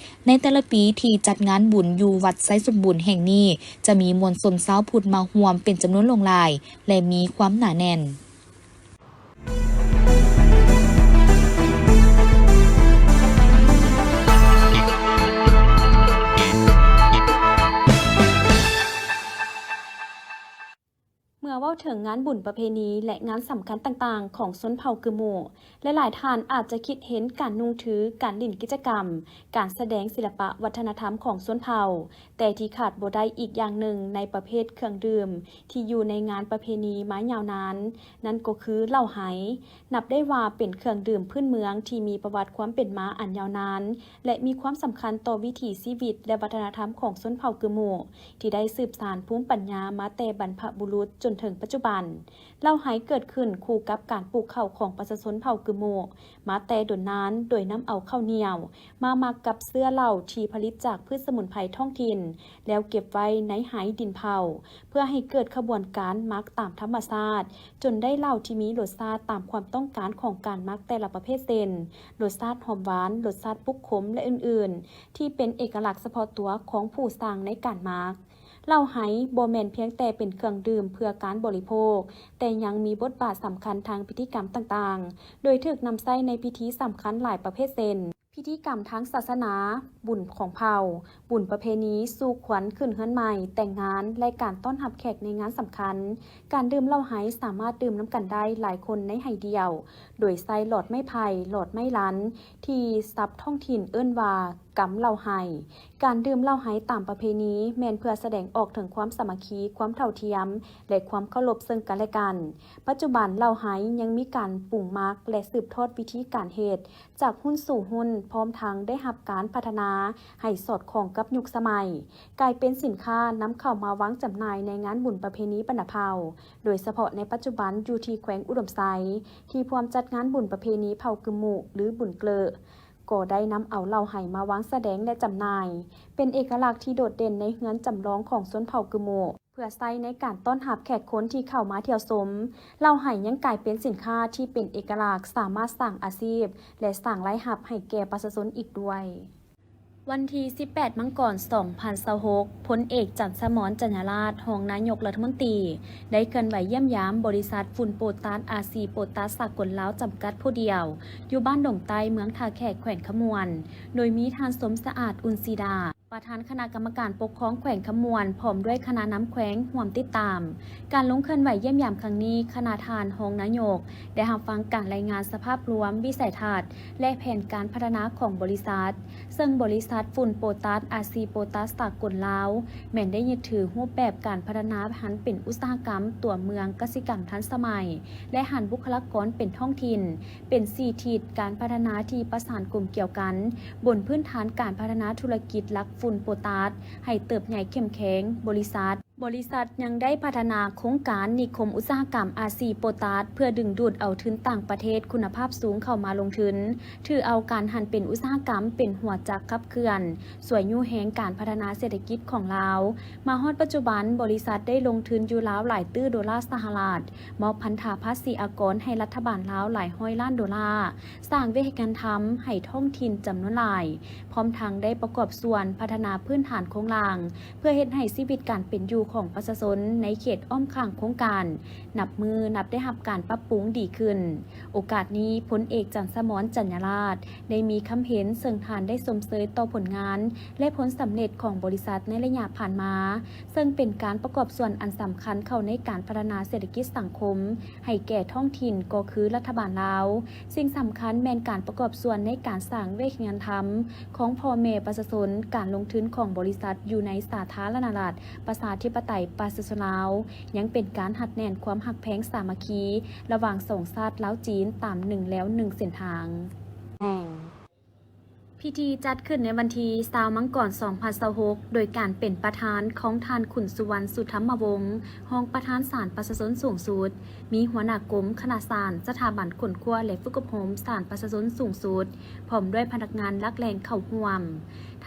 ໃນແຕ່ລະປີທີ່ຈັດງານບຸນຢູ່ວັດໄຊສົມບູນແຫ່ງນີ້ ຈະມີມວນຊົນຊາວພຸດມາຮ່ວມເປັນຈຳນວນຫຼວງຫຼາຍ ແລະ ມີຄວາມໜາແໜ້ນ. ເມື່ອເວົ້າເຖິງງານບຸນປະເພນີ ແລະ ງານສຳຄັນຕ່າງໆຂອງຊົນເຜົ່າກຶມມຸ, ຫຼາຍໆທ່ານອາດຈະຄິດເຫັນການນຸ່ງຖື, ການຫຼິ້ນກິດຈະກຳ, ການສະແດງສິລະປະວັດທະນະທຳຂອງຊົນເຜົ່າ, ແຕ່ທີ່ຂາດບໍ່ໄດ້ອີກຢ່າງໜຶ່ງໃນປະເພດເຄື່ອງດື່ມທີ່ຢູ່ໃນງານປະເພນີມາຍາວນານ, ນັ້ນກໍຄືເຫຼົ້າໄຮ. ນັບໄດ້ວ່າເປັນເຄື່ອງດື່ມພື້ນເມືອງທີ່ມີປະຫວັດຄວາມເປັນມາອັນຍາວນານ ແລະ ມີຄວາມສຳຄັນຕໍ່ວິຖີຊີວິດ ແລະ ວັດທະນະທຳຂອງຊົນເຜົ່າກຶມມຸ ທີ່ໄດ້ສືບສານພູມປັນຍາມາແຕ່ບັນພະບຸລຸດຈົນເຖິງປັດຈຸບັນ. ເຫຼົ້າໄຮເກີດຂຶ້ນຄູ່ກັບການປູກເຂົ້າຂອງປະຊາຊົນເຜົ່າກຶມມຸມາແຕ່ດົນນານ, ໂດຍນຳເອົາເຂົ້າໜຽວມາໝັກກັບເຊື້ອເຫຼົ້າທີ່ຜະລິດຈາກພືດສະໝຸນໄພທ້ອງຖິ່ນ ແລ້ວເກັບໄວ້ໃນໄຮດິນເຜົາ ເພື່ອໃຫ້ເກີດຂະບວນການໝັກຕາມທຳມະຊາດ, ຈົນໄດ້ເຫຼົ້າທີ່ມີລົດຊາດຕາມຄວາມຕ້ອງການຂອງການໝັກແຕ່ລະປະເພດ ເຊັ່ນ ລົດຊາດຫອມຫວານ, ລົດຊາດປຸກຂົມ ແລະ ອື່ນໆ ທີ່ເປັນເອກະລັກສະເພາະຕົວຂອງຜູ້ສ້າງໃນການໝັກ. ເຫຼົ້າໄຮບໍ່ແມ່ນພຽງແຕ່ເປັນເຄື່ອງດື່ມເພື່ອການບໍລິໂພກ, ແຕ່ຍັງມີບົດບາດສຳຄັນທາງພິທີກຳຕ່າງໆ, ໂດຍຖືກນຳໃຊ້ໃນພິທີສຳຄັນຫຼາຍປະເພດ ເຊັ່ນ ພິທີກຳທາງສາສະໜາ, ບຸນຂອງເຜົ່າ, ບຸນປະເພນີສູ່ຂວັນຂຶ້ນເຮືອນໃໝ່, ແຕ່ງງານ ແລະ ການຕ້ອນຮັບແຂກໃນງານສຳຄັນ. ການດື່ມເຫຼົ້າໄຮສາມາດດື່ມນຳກັນໄດ້ຫຼາຍຄົນໃນໄຮດຽວ, ໂດຍໃຊ້ຫຼອດໄມ້ໄຜ່, ຫຼອດໄມ້ລັນ ທີ່ສັບທ້ອງຖິ່ນເອີ້ນວ່າ ກຳເຫຼົ້າໄຮ. ການດື່ມເຫຼົ້າໄຮຕາມປະເພນີແມ່ນເພື່ອສະແດງອອກເຖິງຄວາມສາມັກຄີ, ຄວາມເທົ່າທຽມ ແລະ ຄວາມເຄົາລົບເຊິ່ງກັນແລະກັນ. ປັດຈຸບັນເຫຼົ້າໄຮຍັງມີການປຸງໝັກ ແລະ ສືບທອດວິທີການເຮັດ ຈາກຮຸ່ນສູ່ຮຸ່ນ, ພ້ອມທັງໄດ້ຮັບການພັດທະນາໃຫ້ສອດຄ່ອງກັບຍຸກສະໄໝ, ກາຍເປັນສິນຄ້ານຳເຂົ້າມາວາງຈຳໜ່າຍໃນງານບຸນປະເພນີບັນດາເຜົ່າ, ໂດຍສະເພາະໃນປັດຈຸບັນຢູ່ທີ່ແຂວງອຸດົມໄຊ ທີ່ພວມຈັດງານບຸນປະເພນີເຜົ່າກຶມມຸ ຫຼື ບຸນເກລະ ກໍໄດ້ນຳເອົາເຫຼົ້າໄຮມາວາງສະແດງ ແລະ ຈຳໜ່າຍ ເປັນເອກະລັກທີ່ໂດດເດັ່ນໃນເຮືອນຈຳລອງຂອງຊົນເຜົ່າກຶມມຸ. ພື່ອໃຊ້ໃນການຕ້ອນຮັບແຂກຄົນທີ່ເຂົ້າມາທ່ຽວຊົມ. ເຫຼົ້າໄຫຍັງກາຍເປັນສິນຄ້າທີ່ເປັນເອກະລັກ, ສາມາດສ້າງອາຊີບ ແລະ ສ້າງລາຍຮັບໃຫ້ແກ່ປະຊາຊົນອີກດ້ວຍ. ວັນທີສິບແປດ ມັງກອນ ສອງພັນຊາວຫົກ, ພົນເອກ ຈັນສະໝອນ ຈັນຍາລາດ ຮອງນາຍົກລັດຖະມົນຕີ ໄດ້ເຄື່ອນໄຫວຢ້ຽມຢາມບໍລິສັດຝຸ່ນໂປຕາສ ອາຊີ ໂປຕາສສາກົນລາວ ຈຳກັດຜູ້ດຽວ ຢູ່ບ້ານດົງໃຕ້ ເມືອງທ່າແຂກ ແຂວງຄຳມ່ວນ, ໂດຍມີທ່ານ ສົມສະອາດ ອຸ່ນສີດາ ປະທານຄະນະກຳມະການປົກຄອງແຂວງຄຳມ່ວນ ພ້ອມດ້ວຍຄະນະນຳແຂວງຮ່ວມຕິດຕາມ. ການລົງເຄື່ອນໄຫວຢ້ຽມຢາມຄັ້ງນີ້, ຄະນະທ່ານຮອງນາຍົກໄດ້ຮັບຟັງການລາຍງານສະພາບລວມ, ວິໄສທັດ ແລະ ແຜນການພັດທະນາຂອງບໍລິສັດ, ເຊິ່ງບໍລິສັດຝຸ່ນໂປຕາສ ອາຊີ ໂປຕາສສາກົນລາວ ແມ່ນໄດ້ຍຶດຖືຮູບແບບການພັດທະນາຫັນເປັນອຸດສາຫະກຳຕົວເມືອງ, ກະສິກຳທັນສະໄໝ ແລະ ຫັນບຸກຄະລາກອນເປັນທ້ອງຖິ່ນ, ເປັນສີ່ທິດການພັດທະນາທີ່ປະສານກົມກ່ຽວກັນ, ບົນພື້ນຖານການພັດທະນາທຸລະກິດຫຼັກຝຸ່ນໂປຕາສໃຫ້ເຕີບໃຫຍ່ເຂັ້ມແຂງ. ບໍລິສັດ, ບໍລິສັດຍັງໄດ້ພັດທະນາໂຄງການນິຄົມອຸດສາຫະກຳ ອາຊີ ໂປຕາສ ເພື່ອດຶງດູດເອົາທຶນຕ່າງປະເທດຄຸນນະພາບສູງເຂົ້າມາລົງທຶນ, ຖືເອົາການຫັນເປັນອຸດສາຫະກຳເປັນຫົວຈັກຂັບເຄື່ອນ, ຊ່ວຍຍູ້ແຮງການພັດທະນາເສດຖະກິດຂອງລາວ. ມາຮອດປັດຈຸບັນ, ບໍລິສັດໄດ້ລົງທຶນຢູ່ລາວຫຼາຍຕື້ໂດລາສະຫະລັດ, ມອບພັນທະພາສີອາກອນໃຫ້ລັດຖະບານລາວຫຼາຍຮ້ອຍລ້ານໂດລາ, ສ້າງວຽກເຮັດງານທຳໃຫ້ທ້ອງຖິ່ນຈຳນວນຫຼາຍ, ພ້ອມທັງໄດ້ປະກອບສ່ວນພັດທະນາພື້ນຖານໂຄງລ່າງ ເພື່ອເຮັດໃຫ້ຊີວິດການເປັນຢູ່ຂອງປະຊາຊົນໃນເຂດອ້ອມຂ້າງໂຄງການ ນັບມື້ນັບໄດ້ຮັບການປັບປຸງດີຂຶ້ນ. ໂອກາດນີ້, ພົນເອກ ຈັນສະໝອນ ຈັນຍາລາດ ໄດ້ມີຄຳເຫັນເຊິ່ງທ່ານໄດ້ຊົມເຊີຍຕໍ່ຜົນງານ ແລະ ຜົນສຳເລັດຂອງບໍລິສັດໃນໄລຍະຜ່ານມາ, ເຊິ່ງເປັນການປະກອບສ່ວນອັນສຳຄັນເຂົ້າໃນການພັດທະນາເສດຖະກິດສັງຄົມໃຫ້ແກ່ທ້ອງຖິ່ນ ກໍຄືລັດຖະບານລາວ. ສິ່ງສຳຄັນແມ່ນການປະກອບສ່ວນໃນການສ້າງວຽກເຮັດງານທຳຂອງພໍ່ແມ່ປະຊາຊົນ, ການລົງທຶນຂອງບໍລິສັດຢູ່ໃນສາທາລະນະລັດ ປະຊາທິປະໄຕປະຊາຊົນລາວ ຍັງເປັນການຮັດແໜ້ນຄວາມຮັກແພງສາມັກຄີລະຫວ່າງສອງຊາດລາວ-ຈີນ ຕາມໜຶ່ງແລວໜຶ່ງເສັ້ນທາງ. ແຫ່ງ. ພິທີຈັດຂຶ້ນໃນວັນທີຊາວ ມັງກອນ ສອງພັນຊາວຫົກ ໂດຍການເປັນປະທານຂອງທ່ານ ຂຸນສຸວັນ ສຸທຳມະວົງ ຮອງປະທານສານປະຊາຊົນສູງສຸດ, ມີຫົວໜ້າກົມ, ຄະນະສານ, ສະຖາບັນຄົ້ນຄວ້າ ແລະ ຝຶກອົບຮົມສານປະຊາຊົນສູງສຸດ, ພ້ອມດ້ວຍພະນັກງານຫຼັກແຫຼ່ງເຂົ້າຮ່ວມ.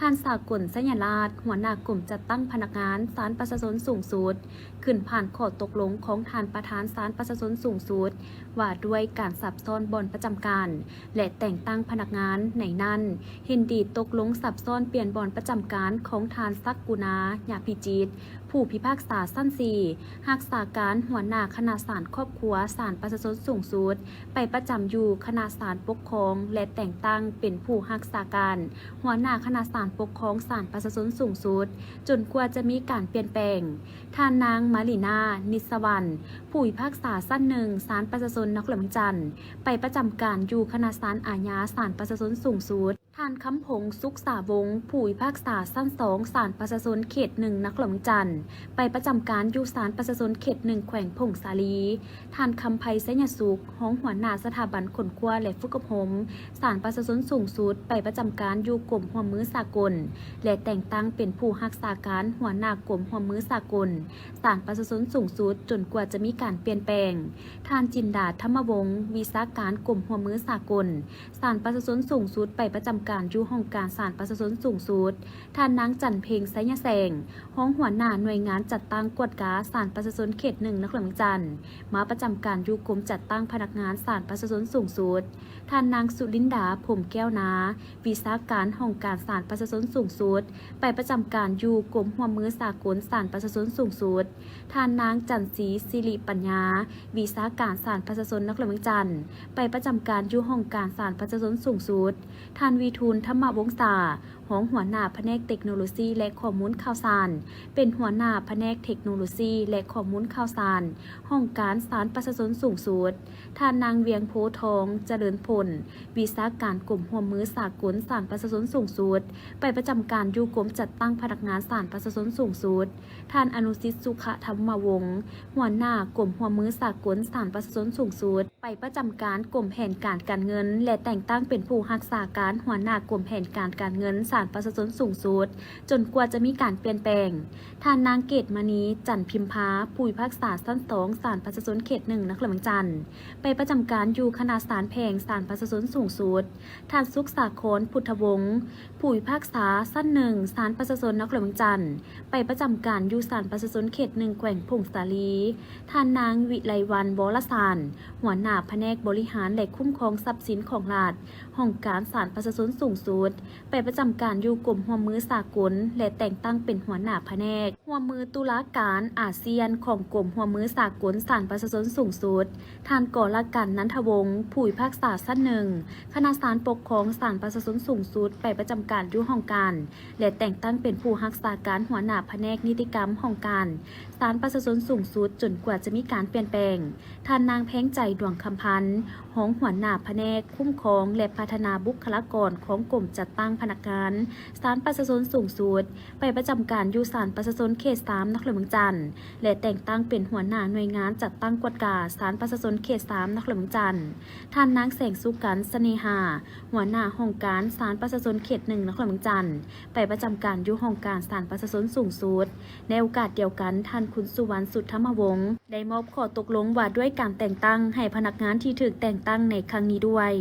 ທ່ານ ສາກົນ ໄຊຍະລາດ ຫົວໜ້າກົມຈັດຕັ້ງພະນັກງານສານປະຊາຊົນສູງສຸດ, ຂຶ້ນຜ່ານຂໍ້ຕົກລົງຂອງທ່ານປະທານສານປະຊາຊົນສູງສຸດ ວ່າດ້ວຍການສັບຊ້ອນບ່ອນປະຈຳການ ແລະ ແຕ່ງຕັ້ງພະນັກງານ. ໃນນັ້ນ, ເຫັນດີຕົກລົງສັບຊ້ອນປ່ຽນບ່ອນປະຈຳການຂອງທ່ານ ສັກກຸນາ ຍາພິຈິດ ຜູ້ພິພາກສາຊັ້ນສີ່ ຮັກສາການຫົວໜ້າຄະນະສານຄອບຄົວສານປະຊາຊົນສູງສຸດ ໄປປະຈຳຢູ່ຄະນະສານປົກຄອງ ແລະ ແຕ່ງຕັ້ງເປັນຜູ້ຮັກສາການຫົວໜ້າຄະນະສານປົກຄອງສານປະຊາຊົນສູງສຸດ ຈົນກວ່າຈະມີການປ່ຽນແປງ. ທ່ານນາງ ມາລີນາ ນິດສະຫວັນ ຜູ້ພິພາກສາຊັ້ນໜຶ່ງ ສານປະຊາຊົນນະຄອນຫຼວງວຽງຈັນ ໄປປະຈຳການຢູ່ຄະນະສານອາຍາສານປະຊາຊົນສູງສຸດ. ທ່ານ ຄຳພົງ ສຸກສາວົງ ຜູ້ພິພາກສາຊັ້ນສອງ ສານປະຊາຊົນເຂດໜຶ່ງນະຄອນຫຼວງວຽງຈັນ ໄປປະຈຳການຢູ່ສານປະຊາຊົນເຂດໜຶ່ງແຂວງຜົ້ງສາລີ. ທ່ານ ຄຳໄພ ໄຊຍະສຸກ ຮອງຫົວໜ້າສະຖາບັນຄົ້ນຄວ້າ ແລະ ຝຶກອົບຮົມສານປະຊາຊົນສູງສຸດ ໄປປະຈຳການຢູ່ກົມຮ່ວມມືສາກົນ ແລະ ແຕ່ງຕັ້ງເປັນຜູ້ຮັກສາການຫົວໜ້າກົມຮ່ວມມືສາກົນສານປະຊາຊົນສູງສຸດ ຈົນກວ່າຈະມີການປ່ຽນແປງ. ທ່ານ ຈິນດາ ທຳມະວົງ ວິຊາການກົມຮ່ວມມືສາກົນ ສານປະຊາຊົນສູງສຸດ ໄປປະຈຳການຢູ່ຫ້ອງການສານປະຊາຊົນສູງສຸດ. ທ່ານນາງ ຈັນເພັງ ໄຊຍະແສງ ຮອງຫົວໜ້າໜ່ວຍງານຈັດຕັ້ງກວດກາສານປະຊາຊົນເຂດໜຶ່ງນະຄອນຫຼວງວຽງຈັນ ມາປະຈຳການຢູ່ກົມຈັດຕັ້ງພະນັກງານສານປະຊາຊົນສູງສຸດ. ທ່ານນາງ ສຸລິນດາ ພົມແກ້ວນາ ວິຊາການຫ້ອງການສານປະຊາຊົນສູງສຸດ ໄປປະຈຳການຢູ່ກົມຮ່ວມມືສາກົນສານປະຊາຊົນສູງສຸດ. ທ່ານນາງ ຈັນສີ ສິລິປັນຍາ ວິຊາການສານປະຊາຊົນນະຄອນຫຼວງວຽງຈັນ ໄປປະຈຳການຢູ່ຫ້ອງການສານປະຊາຊົນສູງສຸດ. ທ່ານ ວິທູນ ທຳມະວົງສາ ຮອງຫົວໜ້າພະແນກເຕັກໂນໂລຊີ ແລະ ຂໍ້ມູນຂ່າວສານ ເປັນຫົວໜ້າພະແນກເຕັກໂນໂລຊີ ແລະ ຂໍ້ມູນຂ່າວສານ ຫ້ອງການສານປະຊາຊົນສູງສຸດ. ທ່ານນາງ ວຽງໂພທອງ ຈະເລີນພົນ ວິຊາການກົມຮ່ວມມືສາກົນສານປະຊາຊົນສູງສຸດ ໄປປະຈຳການຢູ່ກົມຈັດຕັ້ງພະນັກງານສານປະຊາຊົນສູງສຸດ. ທ່ານ ອະນຸສິດ ສຸຂະທຳມະວົງ ຫົວໜ້າກົມຮ່ວມມືສາກົນສານປະຊາຊົນສູງສຸດ ໄປປະຈຳການກົມແຜນການການເງິນ ແລະ ແຕ່ງຕັ້ງເປັນຜູ້ຮັກສາການຫົວໜ້າກົມແຜນການການເງິນສານປະຊາຊົນສູງສຸດ ຈົນກວ່າຈະມີການປ່ຽນແປງ. ທ່ານນາງ ເກດມະນີ ຈັນພິມພາ ຜູ້ພິພາກສາຊັ້ນສອງສານປະຊາຊົນເຂດໜຶ່ງນະຄອນຫຼວງວຽງຈັນ ໄປປະຈຳການຢູ່ຄະນະສານແພ່ງສານປະຊາຊົນສູງສຸດ. ທ່ານ ສຸກສາຄອນ ພຸດທະວົງ ຜູ້ພິພາກສາຊັ້ນໜຶ່ງສານປະຊາຊົນນະຄອນຫຼວງວຽງຈັນ ໄປປະຈຳການຢູ່ສານປະຊາຊົນເຂດໜຶ່ງແຂວງຜົ້ງສາລີ. ທ່ານນາງ ວິໄລວັນ ວໍລະສານ ຫົວໜ້າພະແນກບໍລິຫານ ແລະ ຄຸ້ມຄອງຊັບສິນຂອງລັດ ຫ້ອງການສານປະຊາຊົນສູງສຸດ ໄປປະຈຳການຢູ່ກົມຮ່ວມມືສາກົນ ແລະ ແຕ່ງຕັ້ງເປັນຫົວໜ້າພະແນກຮ່ວມມືຕຸລາການອາຊຽນຂອງກົມຮ່ວມມືສາກົນສານປະຊາຊົນສູງສຸດ. ທ່ານ ກໍລະກັນ ນັນທະວົງ ຜູ້ພິພາກສາຊັ້ນໜຶ່ງຄະນະສານປົກຄອງສານປະຊາຊົນສູງສຸດ ໄປປະຈຳການຢູ່ຫ້ອງການ ແລະ ແຕ່ງຕັ້ງເປັນຜູ້ຮັກສາການຫົວໜ້າພະແນກນິຕິກຳຫ້ອງການສານປະຊາຊົນສູງສຸດ ຈົນກວ່າຈະມີການປ່ຽນແປງ. ທ່ານນາງ ແພງໃຈ ດວງຄຳພັນ ຮອງຫົວໜ້າພະແນກຄຸ້ມຄອງ ແລະ ພັດທະນາບຸກຄະລາກອນຂອງກົມຈັດຕັ້ງພະນັກງານສານປະຊາຊົນສູງສຸດ ໄປປະຈຳການຢູ່ສານປະຊາຊົນເຂດສາມນະຄອນຫຼວງວຽງຈັນ ແລະ ແຕ່ງຕັ້ງເປັນຫົວໜ້າໜ່ວຍງານຈັດຕັ້ງກວດກາສານປະຊາຊົນເຂດສາມນະຄອນຫຼວງວຽງຈັນ. ທ່ານນາງ ແສງສຸກັນ ສະເໜ່ຫາ ຫົວໜ້າຫ້ອງການສານປະຊາຊົນເຂດໜຶ່ງນະຄອນຫຼວງວຽງຈັນ ໄປປະຈຳການຢູ່ຫ້ອງການສານປະຊາຊົນສູງສຸດ. ໃນໂອກາດດຽວກັນ, ທ່ານ ຄຸນ ສຸວັນ ສຸທຳມະວົງ ໄດ້ມອບຂໍ້ຕົກລົງວ່າດ້ວຍການແຕ່ງຕັ້ງໃຫ້ພະນັກງານທີ່ຖືກແຕ່ງຕັ້ງໃນຄັ້ງນີ້ດ້ວຍ.